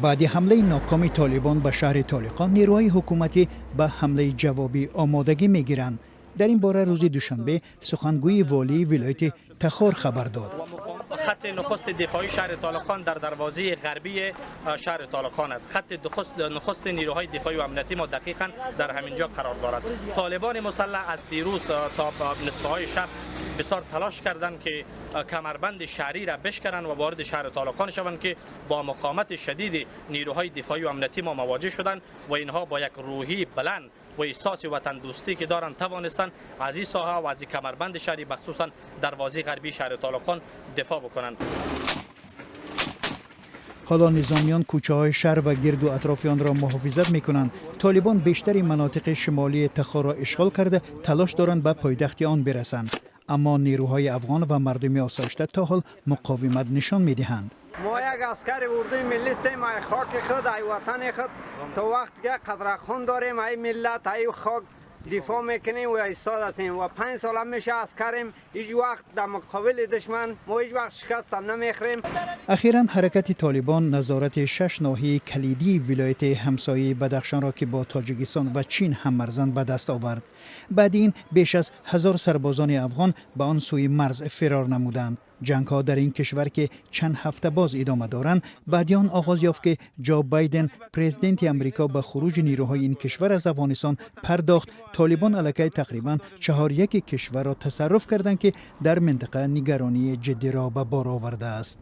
Баъди ҳамлаи нокоми Толибон ба шаҳри Толиқон, нерӯҳои ҳукуматӣ ба ҳамлаи ҷавобӣ омодагӣ мегиранд. Дар ин бора рӯзи душанбе сухангӯи волии вилояти Тахор хабар дод. Хати нахусти дифоии шаҳри Толиқон дар дарвозаи ғарбии шаҳри Толиқон аст. Хати нахусти нерӯҳои дифоӣ ва амниятии мо дақиқан дар ҳамин ҷо қарор дорад. Толибони мусаллаҳ аз дирӯз то нисфаҳои шаб бисёр талош карданд, ки камарбанди шаҳриро бишкананд ва вориди шаҳри Толиқон шаванд, ки бо муқовимати шадиди нерӯҳои дифоӣ ва амниятии мо мувоҷеҳ шуданд ва инҳо бо як рӯҳияи баланд ва эҳсоси ватандӯстӣ, ки доранд, тавонистанд аз ин соҳа ва аз ин камарбанди шаҳрӣ, махсусан дарвозаи ғарбии шаҳри Толиқон, дифоъ бикунанд. Ҳоло низомиён кӯчаҳои шаҳр ва гирду атрофи онро муҳофизат мекунанд. Толибон бештари манотиқи шимолии Тахорро ишғол карда, талош доранд ба пойтахти он бирасанд, аммо нерӯҳои афғон ва мардуми осоишта то ҳол муқовимат нишон медиҳанд. Мо як аскари урдуи миллӣ ҳастем. Ай хоки худ, ай ватани худ то вақт ки қатра хун дорем, ай миллат, ай хок дифоъ мекунем ва истод ҳастем. Ва 5 сол ҳам меша аскарем. Ҳеҷ вақт дар муқобили душман мо ҳеҷ вақт шикаст ҳам намехӯрем. Ахиран ҳаракати Толибон назорати шаш ноҳияи калидии вилояти ҳамсояи Бадахшонро, ки бо Тоҷикистон ва Чин ҳаммарзанд, ба даст овард. Баъди ин беш аз 1000 сарбозони афғон ба он сӯи марз фирор намуданд. Ҷангҳо дар ин кишвар, ки чанд ҳафта боз идома доранд, баъди он оғоз ёфт, ки Ҷо Байден, президенти Амрико, ба хуруҷи нерӯҳои ин кишвар аз Афғонистон пардохт. Толибон аллакай тақрибан чаҳоряки кишварро тасарруф карданд, ки дар минтақа нигаронии ҷиддиро ба бор овардааст.